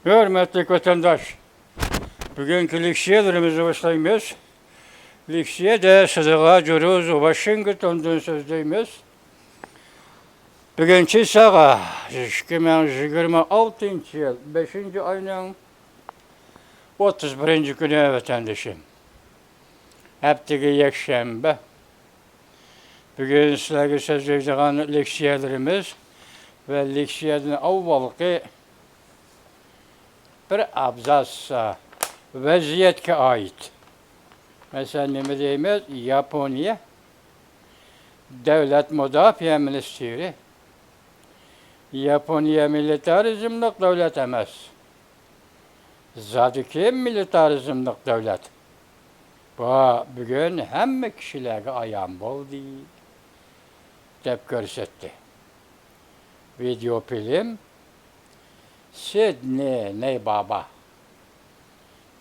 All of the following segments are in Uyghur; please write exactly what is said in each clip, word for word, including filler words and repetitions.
ھۆرمەتلىك ۋەتەنداش، بۈگۈنكى لېكسىيەلىرىمىزنى باشلايمىز. لېكسىيەدە سىزىغا جۇرۇز ۋاشىنگتوندىن سۆزلەيمىز. بۈگۈن چېساغا ئىككى مىڭ يىگىرمە ئالتىنچى يىل بەشىنچى ئاينىڭ ئوتتۇز بىرىنچى كۈنى، ۋەتەندىشىم. ھەپتىگە يەكشەنبە. بۈگۈن سىلەرگە سۆزلەيدىغان لېكسىيەلىرىمىز ۋە لېكسىيەدىن ئاۋۋالقى بىر ئابزاس ۋەزىيەتكە ئائىت. مەسىلەن، نېمە دەيمىز؟ ياپونىيە دۆلەت مۇداپىئە مىنىستىرى، ياپونىيە مىلىتارىزملىق دۆلەت ئەمەس. زادى كىم مىلىتارىزملىق دۆلەت؟ بۇ بۈگۈن ھەممە كىشىلەرگە ئايان بولدى، دەپ كۆرسەتتى. ۋىدېئو فىلىم سىدنېي نەيبابا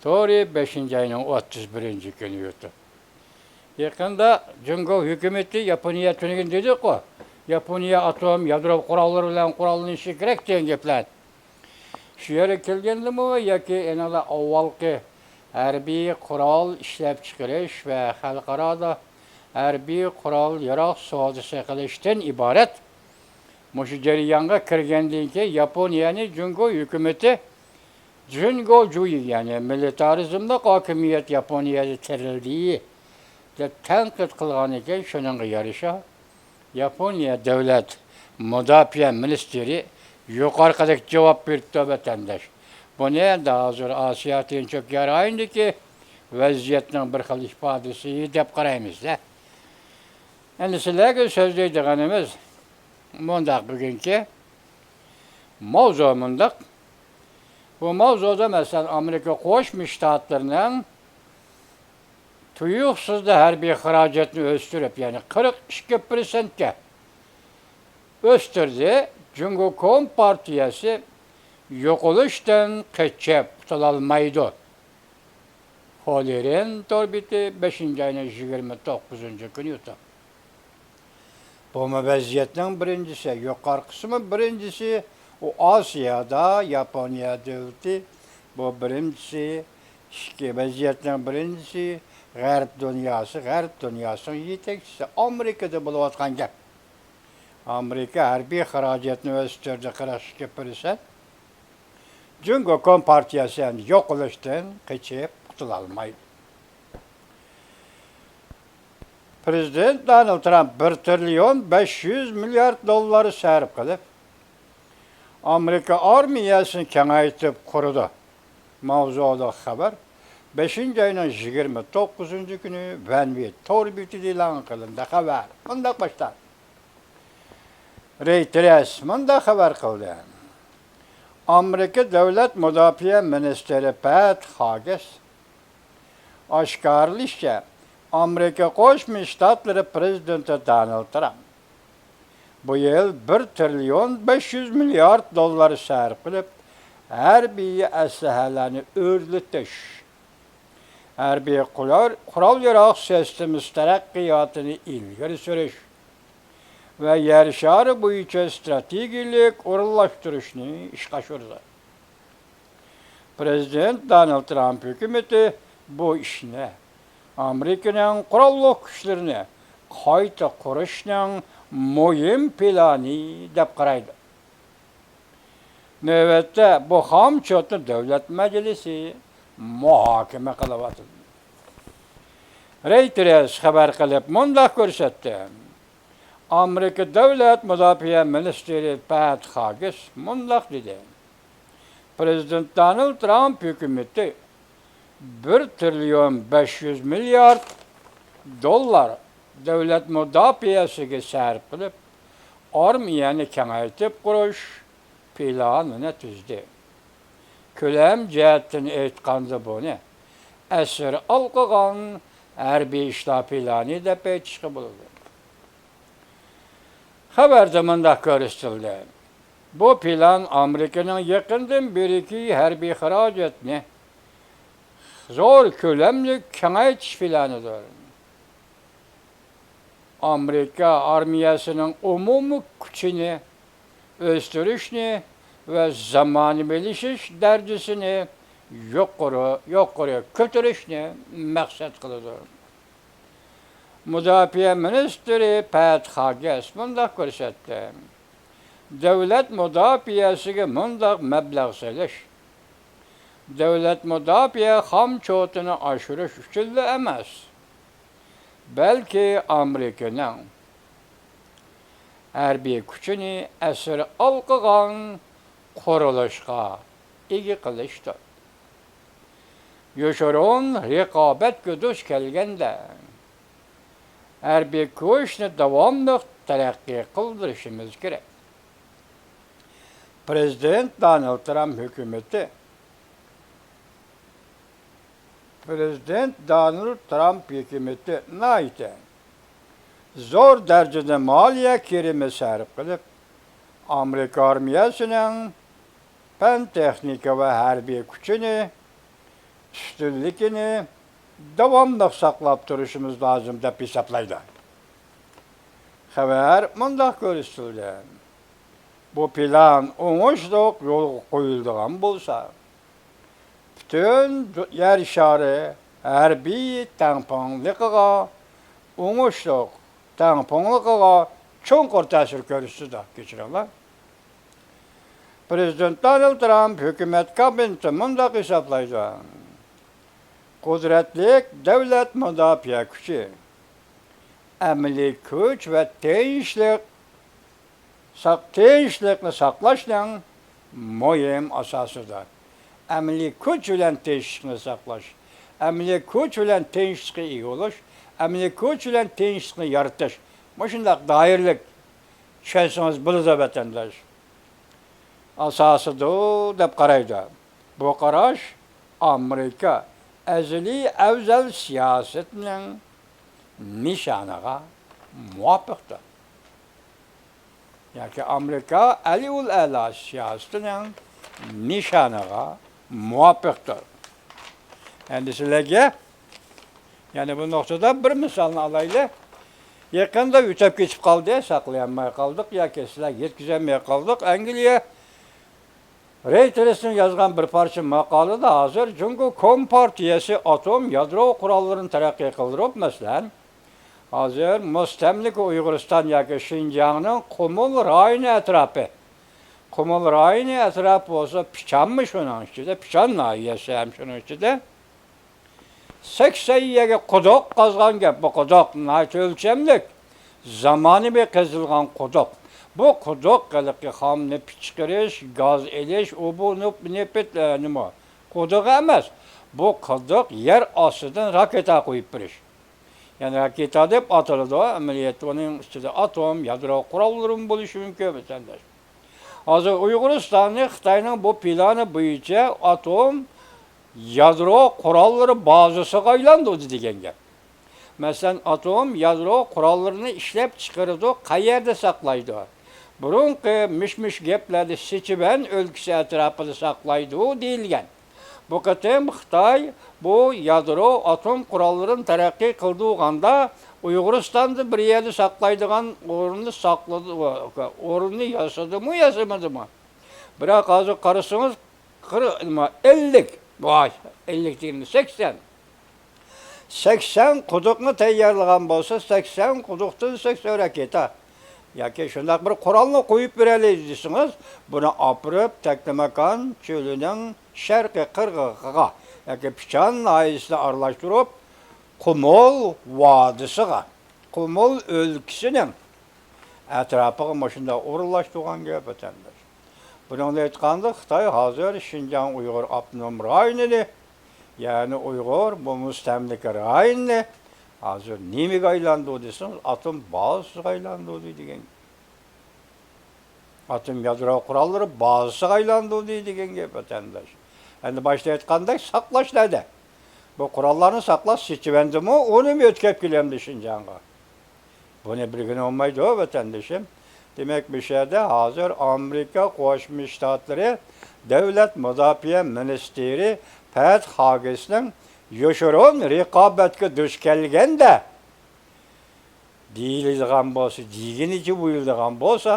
تورى، بەشىنچى ئاينىڭ ئوتتۇز بىرىنچى كۈنى يۇتۇپ. يېقىندا جۇڭگو ھۆكۈمىتى ياپونىيە تۈنۈگۈن دېدۇققۇ، ياپونىيە ئاتوم يادرو قوراللىرى بىلەن قوراللىنىشى كېرەك دېگەن گەپلەر. شۇ يەرگە كەلگەندىمۇ ياكى ئېنىلا ئاۋۋالقى ھەربىي قورال ئىشلەپچىقىرىش ۋە خەلقئارادا ھەربىي قورال ياراغ سودىسى قىلىشتىن ئىبارەت مۇشۇ جەريانغا كىرگەندىن كېيىن ياپونىيەنى جۇڭگو ھۆكۈمىتى جۇنگو جۇيى، يەنى مىلىتارىزملىق ھاكىمىيەت ياپونىيەدە تىرىلدى، دەپ تەنقىد قىلغانىكەن. شۇنىڭغا يارىشا، ياپونىيە دۆلەت مۇداپىئە مىنىستىرى يۇقىرىقىدەك جاۋاب بېرىپتۇ، ۋەتەنداش. بۇنى ئەمدى ھازىر ئاسىيا تىنچ ئوكيان رايونىدىكى ۋەزىيەتنىڭ بىر خىل ئىپادىسى دەپ قارايمىز-دە. ئەمدى سىلەرگە سۆزلەيدىغىنىمىز مۇنداق، بۈگۈنكى ماۋزۇ مۇنداق. بۇ ماۋزۇدا، مەسىلەن، ئامېرىكا قوشما شتاتلىرىنىڭ تۇيۇقسىزلا ھەربىي خىراجەتنى ئۆستۈرۈپ، يەنى قىرىق ئىككى پىرسەنتكە ئۆستۈردى. جۇڭگو كومپارتىيەسى يوقىلىشتىن قېچىپ قۇتۇلالمايدۇ. خولىرېن تور بېتى، بەشىنچى ئاينىڭ يىگىرمە توققۇزىنچى كۈنى يۇتۇپ. بۇمۇ ۋەزىيەتنىڭ بىرىنچىسى، يۇقىرىقىسىمۇ بىرىنچىسى. ئۇ ئاسىيادا ياپونىيە دۆلىتى، بۇ بىرىنچىسى. ئىككى، ۋەزىيەتنىڭ بىرىنچىسى، غەرب دۇنياسى، غەرب دۇنياسىنىڭ يېتەكچىسى ئامېرىكىدا بولۇۋاتقان گەپ. ئامېرىكا ھەربىي خىراجەتنى ئۆستۈردى قىرىق ئىككى پىرسەنت. جۇڭگو كومپارتىيەسى ئەمدى يوقىلىشتىن قېچىپ قۇتۇلالمايدۇ. پىرېزىدېنت دونالد ترامپ بىر تىرىليون بەش يۈز مىليارد دوللار سەرپ قىلىپ، ئامېرىكا ئارمىيەسىنى كېڭەيتىپ قۇرىدۇ. ماۋزۇلۇق خەۋەر بەشىنچى ئاينىڭ يىگىرمە توققۇزىنچى كۈنى ۋەنۋى تور بېتىدە ئېلان قىلىندى. خەۋەر مۇنداق باشلاندى. رېيتېرس مۇنداق خەۋەر قىلدى. ئامېرىكا دۆلەت مۇداپىئە مىنىستىرى پەت خاگېس ئاشكارىلىشىچە، ئامېرىكا قوشما شتاتلىرى پىرېزىدېنتى دونالد ترامپ بۇ يىل بىر تىرىليون بەش يۈز مىليارد دوللار سەرپ قىلىپ، ھەربىي ئەسلىھەلەرنى ئۆرلىتىش، ھەربىي قورال، قورال-ياراغ سىستېمىسى تەرەققىياتىنى ئىلگىرى سۈرۈش ۋە يەر شارى بويىچە ئىستراتېگىيەلىك ئورۇنلاشتۇرۇشنى ئىشقا ئاشۇرىدۇ. پىرېزىدېنت دونالد ترامپ ھۆكۈمىتى بۇ ئىشنى ئامېرىكىنىڭ قوراللىق كۈچلىرىنى قايتا قۇرۇشنىڭ مۇھىم پىلانى دەپ قارايدۇ. نۆۋەتتە بۇ خامچوتنى دۆلەت مەجلىسى مۇھاكىمە قىلىۋاتىدۇ. رېيتېرس خەۋەر قىلىپ مۇنداق كۆرسەتتى. ئامېرىكا دۆلەت مۇداپىئە مىنىستىرى پەت خاگېس مۇنداق دېدى. پىرېزىدېنت دونالد ترامپ ھۆكۈمىتى بىر تىرىليون بەش يۈز مىليارد دوللار دۆلەت مۇداپىئەسىگە سەرپ قىلىپ، ئارمىيەنى كېڭەيتىپ قۇرۇش پىلانىنى تۈزدى. كۆلەم جەھەتتىن ئېيتقاندا، بۇنى ئەسىر ئالقىغان ھەربىي ئىشلار پىلانى دەپ ئېيتىشقا بولىدۇ. خەۋەردە مۇنداق كۆرسىتىلدى: بۇ پىلان ئامېرىكىنىڭ يېقىندىن بېرىكى ھەربىي خىراجەتنى زور كۆلەملىك كېڭەيتىش پىلانىدۇر. ئامېرىكا ئارمىيەسىنىڭ ئومۇمىي كۈچىنى ئۆستۈرۈشنى ۋە زامانىۋىلىشىش دەرىجىسىنى يۇقىرى، يۇقىرى كۆتۈرۈشنى مەقسەت قىلىدۇ. مۇداپىئە مىنىستىرى پەت خاگەس مۇنداق كۆرسەتتى: دۆلەت مۇداپىئەسىگە مۇنداق مەبلەغ سېلىش دۆلەت مۇداپىئە خامچوتىنى ئاشۇرۇش ئۈچۈنلا ئەمەس، بەلكى ئامېرىكىنىڭ ھەربىي كۈچىنى ئەسىر ئالغان قۇرۇلۇشقا ئىگە قىلىشتۇر. يوشۇرۇن رىقابەتكە دۇچ كەلگەندە، ھەربىي كۈچنى داۋاملىق تەرەققىي قىلدۇرۇشىمىز كېرەك. پىرېزىدېنت دونالد ترامپ ھۆكۈمىتى پىرېزىدېنت دونالد ترامپ ھۆكۈمىتى ناھايىتى زور دەرىجىدە مالىيە كىرىمى سەرپ قىلىپ، ئامېرىكا ئارمىيەسىنىڭ پەن-تېخنىكا ۋە ھەربىي كۈچىنى ئۈستۈنلۈكىنى داۋاملىق ساقلاپ تۇرۇشىمىز لازىم، دەپ ھېسابلايدۇ. خەۋەر مۇنداق كۆرسىتىلدى: بۇ پىلان ئوڭۇشلۇق يولغا قويۇلىدىغان بولسا، پۈتۈن دۇ-، يەر شارى ھەربىي تەڭپۇڭلۇقىغا، ئوڭۇشلۇق تەڭپۇڭلۇقىغا چوڭقۇر تەسىر كۆرسىتىدۇ. كەچۈرۈڭلار. پىرېزىدېنت دونالد ترامپ ھۆكۈمەت كابىنېتى مۇنداق ھېسابلايدۇ: قۇدرەتلىك دۆلەت مۇداپىئە كۈچى، ئەمەلىي كۈچ ۋە تىنچلىق، ساق-، تىنچلىقنى ساقلاشنىڭ مۇھىم ئاساسىدۇر. ئەمەلىي كۈچ بىلەن تىنچلىقنى ساقلاش، ئەمەلىي كۈچ بىلەن تىنچلىققا ئىگە بولۇش، ئەمەلىي كۈچ بىلەن تىنچلىقنى يارىتىش، مۇشۇنداق دائىرىلىك چۈشەنسىڭىز بولىدۇ، ۋەتەنداش. ئاساسىدۇر دەپ قارايدۇ. بۇ قاراش ئامېرىكا ئەزەلىي ئەۋزەل سىياسىتىنىڭ نىشانىغا مۇۋاپىقتۇر. ياكى ئامېرىكا ئەلىۋۇل ئەلا سىياسىتىنىڭ نىشانىغا مۇۋاپىقتۇر. ئەندى سىلەرگە يەنە بۇ نۇقتىدا بىر مىسالنى ئالايلى. يېقىندا ئۆتۈپ كېتىپ قالدى، ساقلىيالماي قالدۇق ياكى سىلەرگە يەتكۈزەلمەي قالدۇق. ئەنگلىيە رېيتېرسنىڭ يازغان بىر پارچە ماقالىدا ھازىر جۇڭگو كومپارتىيەسى ئاتوم يادرو قوراللىرىنى تەرەققىي قىلدۇرۇپ، مەسىلەن، ھازىر مۇستەملىكە ئۇيغۇرىستان ياكى شىنجاڭنىڭ قۇمۇل رايونى ئەتراپى، قۇمۇل رايونى ئەتراپى بولسا پىچانمۇ شۇنىڭ ئىچىدە، پىچان ناھىيەسى ھەم شۇنىڭ ئىچىدە، سەكسەن يەرگە قۇدۇق قازغان گەپ. بۇ قۇدۇق ناھايىتى ئۆلچەملىك، زامانىۋى قېزىلغان قۇدۇق. بۇ قۇدۇق ھېلىقى خام نېفىت چىقىرىش، گاز ئېلىش، ئۇ بۇ نېف-، نېفىت، ئە، نېمە، قۇدۇقى ئەمەس. بۇ قۇدۇق يەر ئاستىدىن راكېتا قويۇپ بېرىش. يەنى راكېتا دەپ ئاتىلىدۇ. ئەمەلىيەتتە ئۇنىڭ ئىچىدە ئاتوم، يادرو قوراللىرىمۇ بولۇشى مۇمكىن، ۋەتەنداش. ھازىر ئۇيغۇرىستاننى خىتاينىڭ بۇ پىلانى بويىچە ئاتوم يادرو قوراللىرى بازىسىغا ئايلاندۇردى دېگەن گەپ. مەسىلەن، ئاتوم يادرو قوراللىرىنى ئىشلەپچىقىرىدۇ، قەيەردە ساقلايدۇ؟ بۇرۇنقى مىش-مىش گەپلەردە سىچۈەن ئۆلكىسى ئەتراپىدا ساقلايدۇ دېيىلگەن. بۇ قېتىم خىتاي بۇ يادرو ئاتوم قوراللىرىنى تەرەققىي قىلدۇرغاندا، ئۇيغۇرىستاندا بىر يەردە ساقلايدىغان ئورۇننى ساقلىدى، ئورۇننى ياسىدىمۇ، ياسىمىدىمۇ؟ بىراق ھازىر قارىسىڭىز، قىرىق، نېمە، ئەللىك، ۋاي، ئەللىك دېگەن سەكسەن. سەكسەن قۇدۇقنى تەييارلىغان بولسا، سەكسەن قۇدۇقتىن سەكسەن راكېتا ياكى شۇنداق بىر قورالنى قويۇپ بېرەيلى دېسىڭىز، بۇنى ئاپىرىپ تەكلىماكان چۆلىنىڭ شەرقىي قىرغىقىغا ياكى پىچان ناھىيەسىنى ئارىلاشتۇرۇپ، قۇمۇل ۋادىسىغا، قۇمۇل ئۆلكىسىنىڭ ئەتراپىغا مۇشۇنداق ئورۇنلاشتۇرغان گەپ، ۋەتەنداش. بۇنىڭدىن ئېيتقاندا، خىتاي ھازىر شىنجاڭ ئۇيغۇر ئاپتونوم رايونىنى، يەنى ئۇيغۇر بۇ مۇستەملىكە رايونىنى ھازىر نېمىگە ئايلاندۇردى دېسىڭىز، ئاتوم بازىسىغا ئايلاندۇردى دېگەن. ئاتوم يادرو قوراللىرى بازىسىغا ئايلاندۇردى دېگەن گەپ، ۋەتەنداش. ئەمدى باشتا ئېيتقاندەك، ساقلاش نەدە؟ بۇ قوراللارنى ساقلاش سىچۈەندىمۇ، ئۇنىمۇ يۆتكەپ كېلەمدۇ شىنجاڭغا؟ بۇنى بىلگىلى بولمايدۇ، ۋەتەندىشىم. دېمەك، بۇ يەردە ھازىر ئامېرىكا قوشما شتاتلىرى دۆلەت مۇداپىئە مىنىستىرى پەت خاگېسنىڭ يوشۇرۇن رىقابەتكە دۇچ كەلگەندە، دېيىلىدىغان بولسا، دېگىنىچە بۇيرۇلىدىغان بولسا،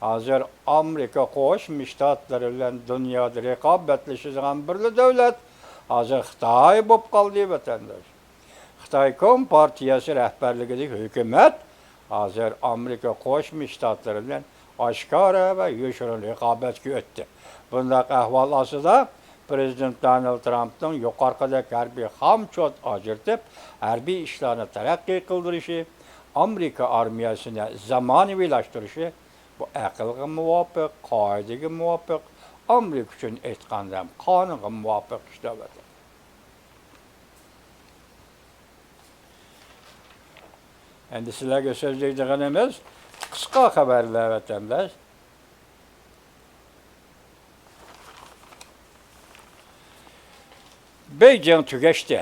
ھازىر ئامېرىكا قوشما شتاتلىرى بىلەن دۇنيادا رىقابەتلىشىدىغان بىرلا دۆلەت ھازىر خىتاي بولۇپ قالدى، ۋەتەنداش. خىتاي كومپارتىيەسى رەھبەرلىكىدىكى ھۆكۈمەت ھازىر ئامېرىكا قوشما شتاتلىرى بىلەن ئاشكارا ۋە يوشۇرۇن رىقابەتكە ئۆتتى. بۇنداق ئەھۋال ئاستىدا پىرېزىدېنت دونالد ترامپنىڭ يۇقىرىقىدەك ھەربىي خامچوت ئاجرىتىپ، ھەربىي ئىشلارنى تەرەققىي قىلدۇرۇشى، ئامېرىكا ئارمىيەسىنى زامانىۋىلاشتۇرۇشى، بۇ ئەقىلگە مۇۋاپىق، قائىدىگە مۇۋاپىق، ئامېرىكا ئۈچۈن ئېيتقاندا ھەم قانۇنغا مۇۋاپىق ئىش، دەۋاتىدۇ. ئەمدى سىلەرگە سۆزلەيدىغىنىمىز قىسقا خەۋەرلەر، ۋەتەنداش. بېيجىڭ تۈگەشتى.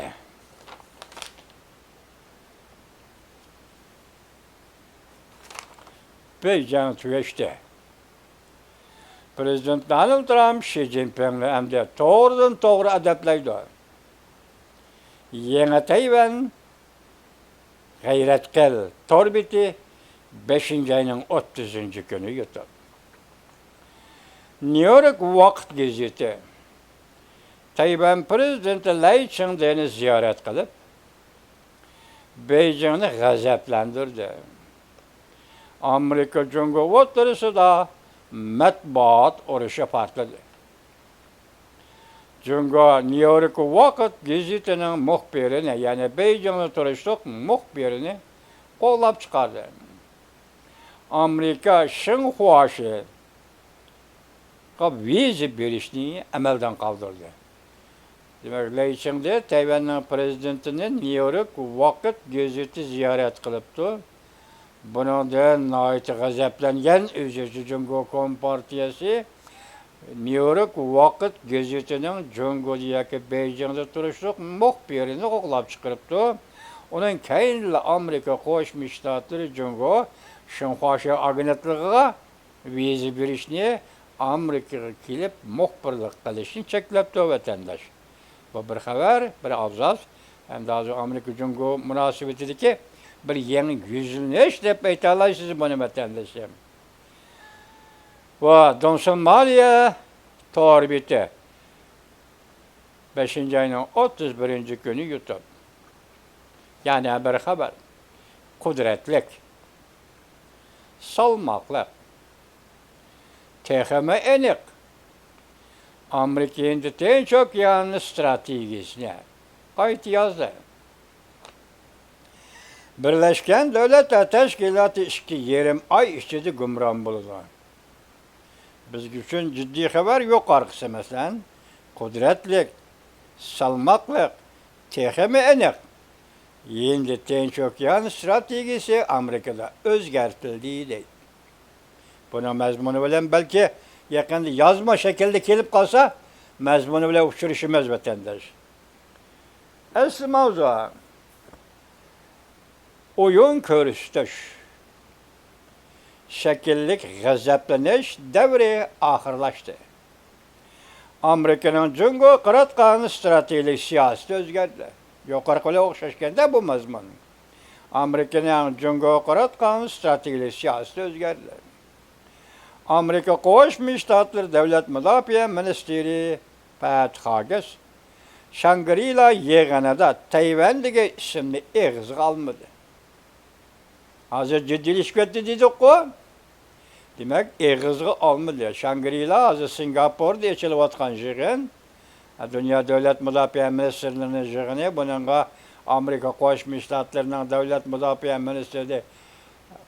بېيجىڭ تۈگەشتى. پىرېزىدېنت دونالد ترامپ شى جىنپىڭنى ئەمدى توغرىدىن توغرا ئەدەپلەيدۇ. يېڭى تەيۋەن، غەيرەت قىل تور بېتى، بەشىنچى ئاينىڭ ئوتتۇزىنچى كۈنى يۇتۇپ. نيۇ يورك ۋاقىت گېزىتى تەيۋەن پىرېزىدېنتى لەي چىڭدېنى زىيارەت قىلىپ، بېيجىڭنى غەزەپلەندۈردى. ئامېرىكا جۇڭگو ئوتتۇرىسىدا مەتبۇئات ئۇرۇشى پارتلىدى. جۇڭگو نيۇ يورك ۋاقىت گېزىتىنىڭ مۇخبىرىنى، يەنى بېيجىڭدا تۇرۇشلۇق مۇخبىرىنى قوغلاپ چىقاردى. ئامېرىكا شىنخۇاشى ۋىزا بېرىشنى ئەمەلدىن قالدۇردى. دېمەك، لەي چىڭدې تەيۋەننىڭ پىرېزىدېنتىنى نيۇ يورك ۋاقىت گېزىتى زىيارەت قىلىپتۇ. بۇنىڭدىن ناھايىتى غەزەپلەنگەن ئۆزىچە جۇڭگو كومپارتىيەسى نيۇ يورك ۋاقىت گېزىتىنىڭ جۇڭگودا ياكى بېيجىڭدا تۇرۇشلۇق مۇخبىرىنى قوغلاپ چىقىرىپتۇ. ئۇنىڭ كەينىدىلا ئامېرىكا قوشما شتاتلىرى جۇڭگو شىنخۇاشى ئاگېنتلىقىغا ۋىزا بېرىشنى، ئامېرىكىغا كېلىپ مۇخبىرلىق قىلىشنى چەكلەپتۇ، ۋەتەنداش. بۇ بىر خەۋەر، بىر ئابزاس. ئەمدى ھازىر ئامېرىكا جۇڭگو مۇناسىۋىتىدىكى بىر يېڭى يۈزلىنىش دەپ ئېيتالايسىز بۇنى، ۋەتەندىشىم. ۋە دۇڭسۇن مالىيە تور بېتى بەشىنچى ئاينىڭ ئوتتۇز بىرىنچى كۈنى يۇتۇپ. يەنە بىر خەۋەر. قۇدرەتلىك، سالماقلىق، تېخىمۇ ئېنىق. ئامېرىكا ھىندى تىنچ ئوكيان ستراتېگىيىسىنى قايتا يازدى. بىرلەشكەن دۆلەتلەر تەشكىلاتى ئىككى يېرىم ئاي ئىچىدە گۇمران بولىدۇ. بىز ئۈچۈن جىددىي خەۋەر يۇقىرىقىسى، مەسىلەن، قۇدرەتلىك، سالماقلىق، تېخىمۇ ئېنىق. ھىندى تىنچ ئوكيان ستراتېگىيىسى ئامېرىكىدا ئۆزگەرتىلدى، دەيدۇ. بۇنىڭ مەزمۇنى بىلەن بەلكى يېقىندا يازما شەكىلدە كېلىپ قالسا، مەزمۇنى بىلەن ئۇچرىشىمىز، ۋەتەنداش. ئەسلى ماۋزۇ. ئويۇن كۆرسىتىش، شەكىللىك غەزەپلىنىش دەۋرى ئاخىرلاشتى. ئامېرىكىنىڭ جۇڭگوغا قاراتقان ستراتېگىيەلىك سىياسىتى ئۆزگەردى. يۇقىرىقىغا ئوخشاشكەندە بۇ مەزمۇن. ئامېرىكىنىڭ جۇڭگوغا قاراتقان ستراتېگىيەلىك سىياسىتى ئۆزگەردى. ئامېرىكا قوشما شتاتلىرى دۆلەت مۇداپىئە مىنىستىرى پېت خاگىس شاڭگرىلا يىغىنىدا تەيۋەن دېگەن ئىسىمنى ئېغىزغا ئالمىدى. ھازىر جىددىيلىشىپ كەتتى دېدۇققۇ. دېمەك، ئېغىزغا ئالمىدى. شاڭگرىلا ھازىر سىنگاپوردا ئېچىلىۋاتقان يىغىن. دۇنيا دۆلەت مۇداپىئە مىنىستىرلىرىنىڭ يىغىنى. بۇنىڭغا ئامېرىكا قوشما شتاتلىرىنىڭ دۆلەت مۇداپىئە مىنىستىرى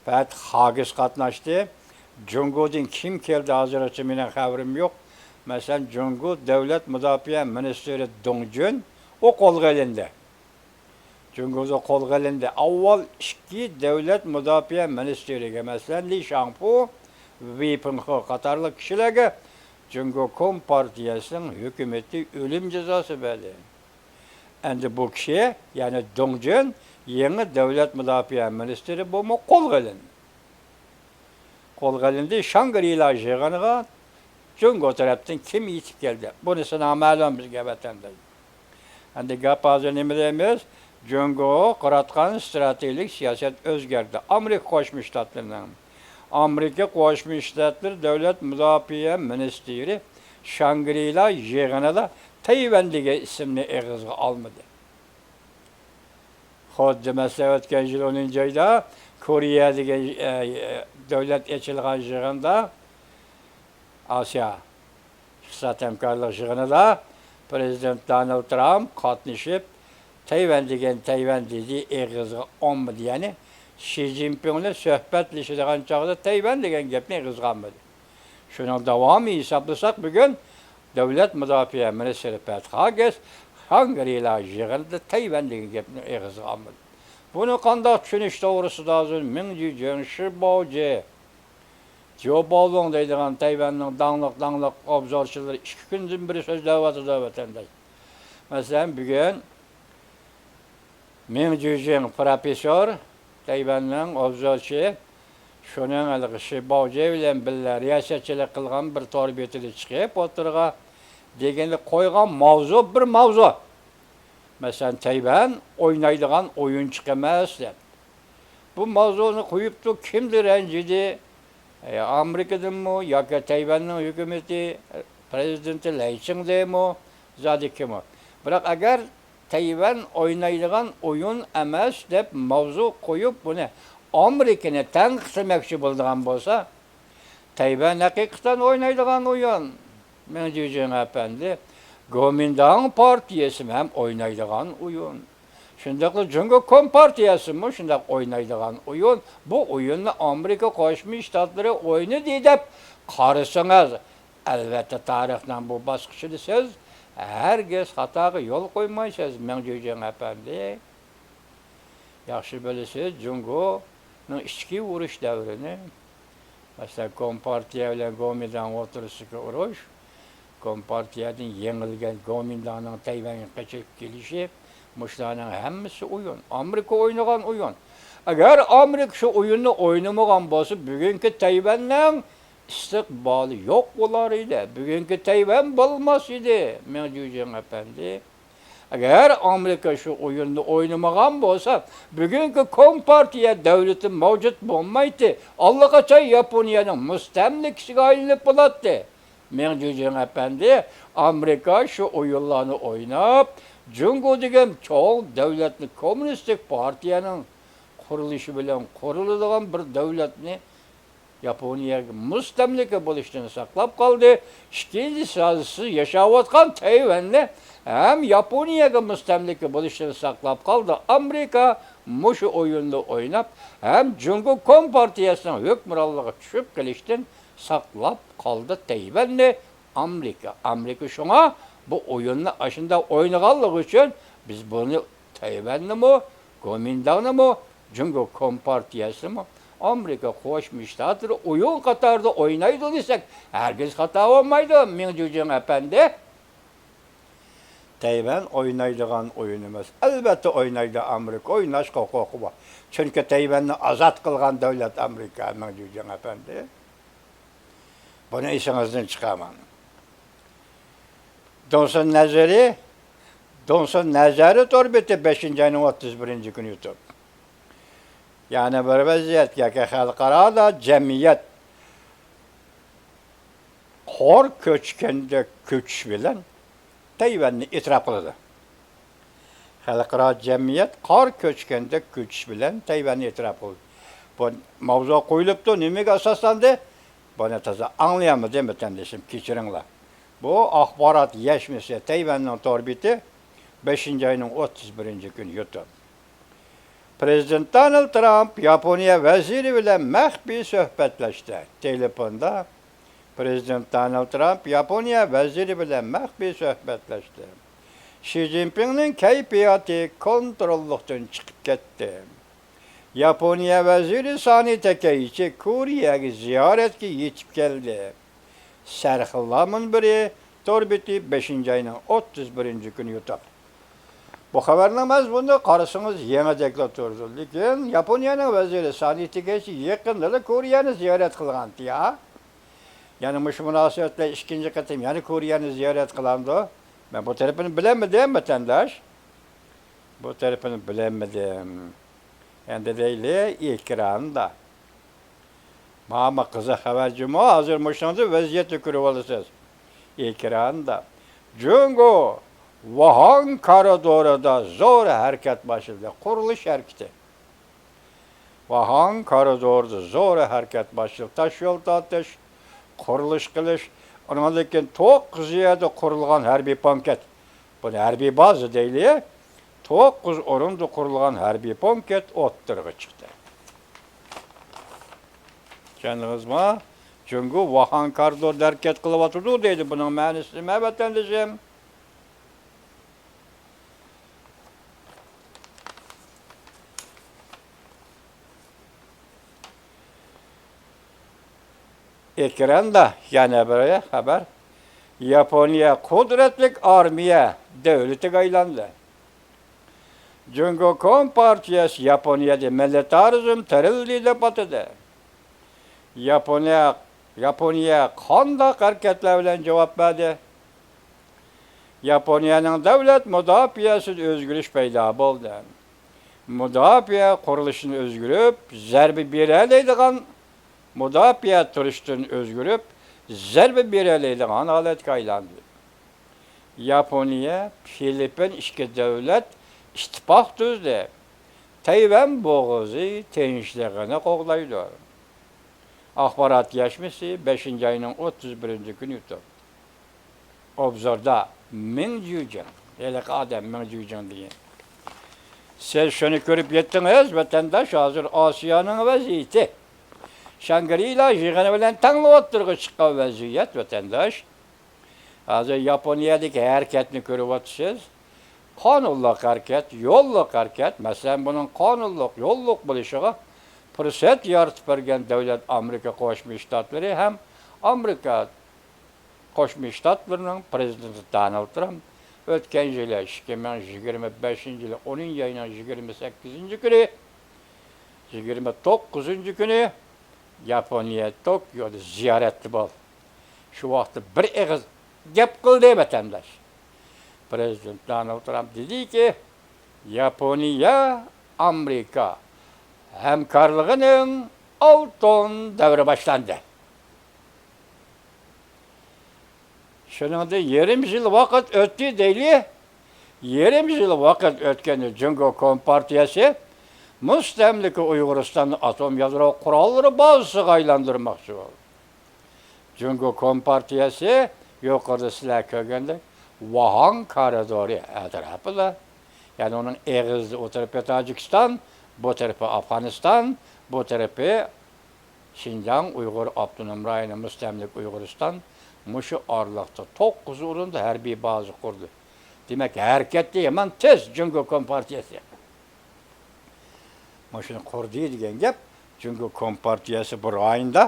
پېت خاگىس قاتناشتى. جۇڭگودىن كىم كەلدى، ھازىرغىچە مېنىڭ خەۋىرىم يوق. مەسىلەن، جۇڭگو دۆلەت مۇداپىئە مىنىستىرى دۇڭ جۈن، ئۇ قولغا ئېلىندى. جۇڭگودا قولغا ئېلىندى. ئاۋۋال ئىككى دۆلەت مۇداپىئە مىنىستىرىگە، مەسىلەن، لى شاڭپۇ، ۋېي پىڭخې قاتارلىق كىشىلەرگە جۇڭگو كومپارتىيەسىنىڭ ھۆكۈمىتى ئۆلۈم جازاسى بەردى. ئەمدى بۇ كىشى، يەنى دۇڭ جۈن يېڭى دۆلەت مۇداپىئە مىنىستىرى بولۇپ قولغا ئېلىندى. قولغا ئېلىندى. شاڭگرىلا يىغىنىغا جۇڭگو تەرەپتىن كىم يېتىپ كەلدى؟ بۇنىسى نامەلۇم بىزگە، ۋەتەنداش. ئەمدى گەپ ھازىر نېمە دەيمىز؟ جۇڭگوغا قاراتقان ستراتېگىيەلىك سىياسەت ئۆزگەردى. ئامېرىكا قوشما شتاتلىرىنىڭ ئامېرىكا قوشما شتاتلىرى دۆلەت مۇداپىئە مىنىستىرى شاڭگرىلا يىغىنىدا تەيۋەن دېگەن ئىسىمنى ئېغىزغا ئالمىدى. خۇددى مەسىلەن، ئۆتكەن يىل ئونىنچى ئايدا كورېيە دېگەن، ئە، دۆلەت ئېچىلغان يىغىندا، ئاسىيا ئىقتىساد ھەمكارلىق يىغىنىدا پىرېزىدېنت دونالد ترامپ قاتنىشىپ، تەيۋەن دېگەن تەيۋەن دېدى، ئېغىزغا ئالمىدى. يەنى شى جىنپىڭ بىلەن سۆھبەتلىشىدىغان چاغدا تەيۋەن دېگەن گەپنى ئېغىزغا ئالمىدى. شۇنىڭ داۋامى ھېسابلىساق، بۈگۈن دۆلەت مۇداپىئە مىنىستىرى پېت خاگېس شاڭگرىلا يىغىنىدا تەيۋەن دېگەن گەپنى ئېغىزغا ئالمىدى. بۇنى قانداق چۈشىنىش توغرىسىدا ھازىر مېڭ جۈجۈڭ، شى باۋجې، جيو باۋلۇڭ دەيدىغان تەيۋەننىڭ داڭلىق، داڭلىق ئوبزورچىلىرى ئىككى كۈندىن بېرى سۆزلەۋاتىدۇ، ۋەتەنداش. مەسىلەن، بۈگۈن مېڭ جۈجۈڭ پروفېسسور، تەيۋەننىڭ ئوبزورچى، شۇنىڭ ھېلىقى شى باۋجې بىلەن بىللە رىياسەتچىلىك قىلغان بىر تور بېتىدە چىقىپ ئوتتۇرىغا دېگىنى قويغان ماۋزۇ بىر ماۋزۇ. مەسىلەن، تەيۋەن ئوينايدىغان ئويۇنچۇق ئەمەس، دەپ. بۇ ماۋزۇنى قويۇپتۇ، كىمدىن رەنجىدى؟ ئە، ئامېرىكىدىنمۇ ياكى تەيۋەننىڭ ھۆكۈمىتى، پىرېزىدېنتى لەي چىڭدېمۇ، زادى كىمۇ؟ بىراق ئەگەر تەيۋەن ئوينايدىغان ئويۇن ئەمەس دەپ ماۋزۇ قويۇپ، بۇنى ئامېرىكىنى تەنقىدلىمەكچى بولىدىغان بولسا، تەيۋەن ھەقىقەتەن ئوينايدىغان ئويۇن. مېڭ جۈجۈڭ ئەپەندى، گومىنداڭ پارتىيەسىمۇ ھەم ئوينايدىغان ئويۇن. شۇنداقلا جۇڭگو كومپارتىيەسىمۇ شۇنداق ئوينايدىغان ئويۇن. بۇ ئويۇننى ئامېرىكا قوشما شتاتلىرى ئوينىدى دەپ قارىسىڭىز، ئەلۋەتتە، تارىخنىڭ بۇ باسقۇچىدا سىز ھەرگىز خاتاغا يول قويمايسىز، مېڭ جۈجۈڭ ئەپەندى. ياخشى بىلىسىز، جۇڭگونىڭ ئىچكى ئۇرۇش دەۋرىنى، مەسىلەن، كومپارتىيە بىلەن گومىنداڭ ئوتتۇرىسىدىكى ئۇرۇش، كومپارتىيەدىن يېڭىلگەن گومىنداڭنىڭ تەيۋەنگە قېچىپ كېلىشى، مۇشۇلارنىڭ ھەممىسى ئويۇن. ئامېرىكا ئوينىغان ئويۇن. ئەگەر ئامېرىكا شۇ ئويۇننى ئوينىمىغان بولسا، بۈگۈنكى تەيۋەننىڭ ئىستىقبالى يوق بولار ئىدى. بۈگۈنكى تەيۋەن بولماس ئىدى، مېڭ جۈجۈڭ ئەپەندى. ئەگەر ئامېرىكا شۇ ئويۇننى ئوينىمىغان بولسا، بۈگۈنكى كومپارتىيە دەۋلىتى مەۋجۇت بولمايتتى. ئاللىقاچان ياپونىيەنىڭ مۇستەملىكىسىگە ئايلىنىپ بولاتتى. مېڭ جۈجۈڭ ئەپەندى، ئامېرىكا شۇ ئويۇنلارنى ئويناپ، جۇڭگو دېگەن چوڭ دەۋلەتنى، كوممۇنىستىك پارتىيەنىڭ قۇرۇلۇشى بىلەن قۇرۇلىدىغان بىر دەۋلەتنى ياپونىيەگە مۇستەملىكە بولۇشتىن ساقلاپ قالدى. ئىككىنچى، سىز ياشاۋاتقان تەيۋەننى ھەم ياپونىيەگە مۇستەملىكە بولۇشتىن ساقلاپ قالدى. ئامېرىكا مۇشۇ ئويۇننى ئويناپ، ھەم جۇڭگو كومپارتىيەسىنىڭ ھۆكۈمرانلىقىغا چۈشۈپ قېلىشتىن ساقلاپ قالدى تەيۋەننى ئامېرىكا. ئامېرىكا شۇڭا بۇ ئويۇننى ئاشۇنداق ئوينىغانلىقى ئۈچۈن بىز بۇنى تەيۋەننىمۇ، گومىنداڭنىمۇ، جۇڭگو كومپارتىيەسىمۇ ئامېرىكا قوشما شتاتلىرى ئويۇن قاتارىدا ئوينايدۇ دېسەك، ھەرگىز خاتا بولمايدۇ، مېڭ جۈجۈڭ ئەپەندى. تەيۋەن ئوينايدىغان ئويۇن ئەمەس. ئەلۋەتتە ئوينايدۇ، ئامېرىكا ئويناشقا ھوقۇقى بار. چۈنكى تەيۋەننى ئازاد قىلغان دۆلەت ئامېرىكا، مېڭ جۈجۈڭ ئەپەندى. بۇنى ئېسىڭىزدىن چىقارماڭ. دونسون نەزىرى، دونسون نەزەرى تور بېتى، بەشىنچى ئاينىڭ ئوتتۇز بىرىنچى كۈنى يۇتۇپ. يەنە بىر ۋەزىيەت ياكى خەلقئارادا جەمئىيەت قار كۆچكەندەك كۆچۈش بىلەن تەيۋەننى ئېتىراپ قىلىدۇ. خەلقئارا جەمئىيەت قار كۆچكەندەك كۆچۈش بىلەن تەيۋەننى ئېتىراپ قىلدى. بۇ ماۋزۇ قويۇلۇپتۇ. نېمىگە ئاساسلاندى؟ بۇنى تازا ئاڭلىيالمىدىم، ۋەتەندىشىم، كەچۈرۈڭلار. بۇ ئاخبارات يەشمىسى تەيۋەننىڭ تور بېتى، بەشىنچى ئاينىڭ ئوتتۇز بىرىنچى كۈنى يۇتۇپ. پىرېزىدېنت دونالد ترامپ ياپونىيە ۋەزىرى بىلەن مەخپىي سۆھبەتلەشتى. تېلېفوندا پىرېزىدېنت دونالد ترامپ ياپونىيە ۋەزىرى بىلەن مەخپىي سۆھبەتلەشتى. شى جىنپىڭنىڭ كەيپىياتى كونتروللۇقتىن چىقىپ كەتتى. ياپونىيە ۋەزىرى سانى تەكەيچى كورېيەگە زىيارەتكە يېتىپ كەلدى. سەرخىللار مۇنبىرى تور بېتى، بەشىنچى ئاينىڭ ئوتتۇز بىرىنچى كۈنى يۇتۇپ. بۇ خەۋەرنىڭ مەزمۇنىنى قارىسىڭىز يېڭىدەكلا تۇرىدۇ. لېكىن ياپونىيەنىڭ ۋەزىرى سانى تەكەيچى يېقىندىلا كورېيەنى زىيارەت قىلغانتى يا. يەنە مۇشۇ مۇناسىۋەت بىلەن ئىككىنچى قېتىم يەنە كورېيەنى زىيارەت قىلامدۇ؟ مەن بۇ تەرىپىنى بىلەلمىدىم، ۋەتەنداش. بۇ تەرىپىنى بىلەلمىدىم. ئەمدى دەيلى، ئېكراندا. مانا قىزىق خەۋەر جۇمۇ، ھازىر مۇشۇنىڭدا ۋەزىيەتنى كۆرۈۋالىسىز. ئېكراندا جۇڭگو ۋۇھان كارىدورىدا زور ھەرىكەت باشلىدى، قۇرۇلۇش ھەرىكىتى. ۋۇھان كارىدورىدا زور ھەرىكەت باشلىدى، تاش يول تارتىش، قۇرۇلۇش قىلىش، ئۇنىڭدىن كېيىن توققۇز يەردە قۇرۇلغان ھەربىي پونكىت، بۇنى ھەربىي بازا دەيلى، توققۇز ئورۇندا قۇرۇلغان ھەربىي پونكىت ئوتتۇرىغا چىقتى. چۈشەندىڭىزمۇ؟ جۇڭگو ۋۇھان كارىدورىدا ھەرىكەت قىلىۋاتىدۇ دەيدۇ. بۇنىڭ مەنىسى نېمە، ۋەتەندىشىم؟ ئېكراندا يەنە بىر خەۋەر. ياپونىيە قۇدرەتلىك ئارمىيە دۆلىتىگە ئايلاندى. جۇڭگو كومپارتىيەسى ياپونىيەدە مىلىتارىزم تىرىلدى دەپ ئاتىدى. ياپونىيە، ياپونىيە قانداق ھەرىكەتلەر بىلەن جاۋاب بەردى؟ ياپونىيەنىڭ دۆلەت مۇداپىئەسىدە ئۆزگىرىش پەيدا بولدى. مۇداپىئە قۇرۇلۇشىدىن ئۆزگىرىپ، زەربە بېرەلەيدىغان، مۇداپىئە تۇرۇشتىن ئۆزگىرىپ، زەربە بېرەلەيدىغان ھالەتكە ئايلاندى. ياپونىيە، فىلىپپىن ئىككى دۆلەت ئىتتىپاق تۈزدى. تەيۋەن بوغۇزى تىنچلىقىنى قوغدايدۇ. ئاخبارات يەشمىسى، بەشىنچى ئاينىڭ ئوتتۇز بىرىنچى كۈنى يۇتۇپ. ئوبزوردا مىڭ جۈجىڭ، ھېلىقى ئادەم مىڭ جۈجىڭ دېگەن. سىز شۇنى كۆرۈپ يەتتىڭىز، ۋەتەنداش، ھازىر ئاسىيانىڭ ۋەزىيىتى. شاڭگرىلا يىغىنى بىلەن تەڭلا ئوتتۇرىغا چىققان ۋەزىيەت، ۋەتەنداش. ھازىر ياپونىيەدىكى ھەرىكەتنى كۆرۈۋاتىسىز. قانۇنلۇق ھەرىكەت، يوللۇق ھەرىكەت. مەسىلەن، بۇنىڭ قانۇنلۇق، يوللۇق بولۇشىغا پۇرسەت يارىتىپ بەرگەن دۆلەت ئامېرىكا قوشما شتاتلىرى ھەم ئامېرىكا قوشما شتاتلىرىنىڭ پرېزىدېنتى دونالد ترامپ ئۆتكەن يىلى، ئىككى مىڭ يىگىرمە بەشىنچى يىلى ئونىنچى ئاينىڭ يىگىرمە سەككىزىنچى كۈنى، يىگىرمە توققۇزىنچى كۈنى ياپونىيە توكيودا زىيارەتتە بولدى. شۇ ۋاقىتتا بىر ئېغىز گەپ قىلدى ۋەتەنداش. پرېزىدېنت دونالد ترامپ دېدىكى، ياپونىيە ئامېرىكا ھەمكارلىقىنىڭ ئالتۇن دەۋرى باشلاندى. شۇنىڭدىن يېرىم يىل ۋاقىت ئۆتتى دەيلى. يېرىم يىل ۋاقىت ئۆتكەندە جۇڭگو كومپارتىيەسى مۇستەملىكە ئۇيغۇرىستاننى ئاتوم يادرو قوراللىرى بازىسىغا ئايلاندۇرماقچى بولدى. جۇڭگو كومپارتىيەسى يۇقىرىدا سىلەر كۆرگەندەك ۋۇھان كارىدورى ئەتراپىدا، يەنى ئۇنىڭ ئېغىزى ئۇ تەرىپى تاجىكىستان، بۇ تەرىپى ئافغانىستان، بۇ تەرىپى شىنجاڭ ئۇيغۇر ئاپتونوم رايونى، مۇستەملىكە ئۇيغۇرىستان مۇشۇ ئارىلىقتا توققۇز ئورۇندا ھەربىي بازا قۇردى. دېمەك، ھەرىكەتتە يامان تېز جۇڭگو كومپارتىيەسى. مۇشۇنى قۇردى دېگەن گەپ، جۇڭگو كومپارتىيەسى بۇ رايوندا،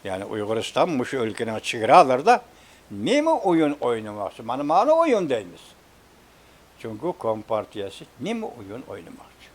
يەنى ئۇيغۇرىستان مۇشۇ ئۆلكىنىڭ چېگرالىرىدا نېمە ئويۇن ئوينىماقچى؟ مانا، مانا ئويۇن دەيمىز. جۇڭگو كومپارتىيەسى نېمە ئويۇن ئوينىماقچى؟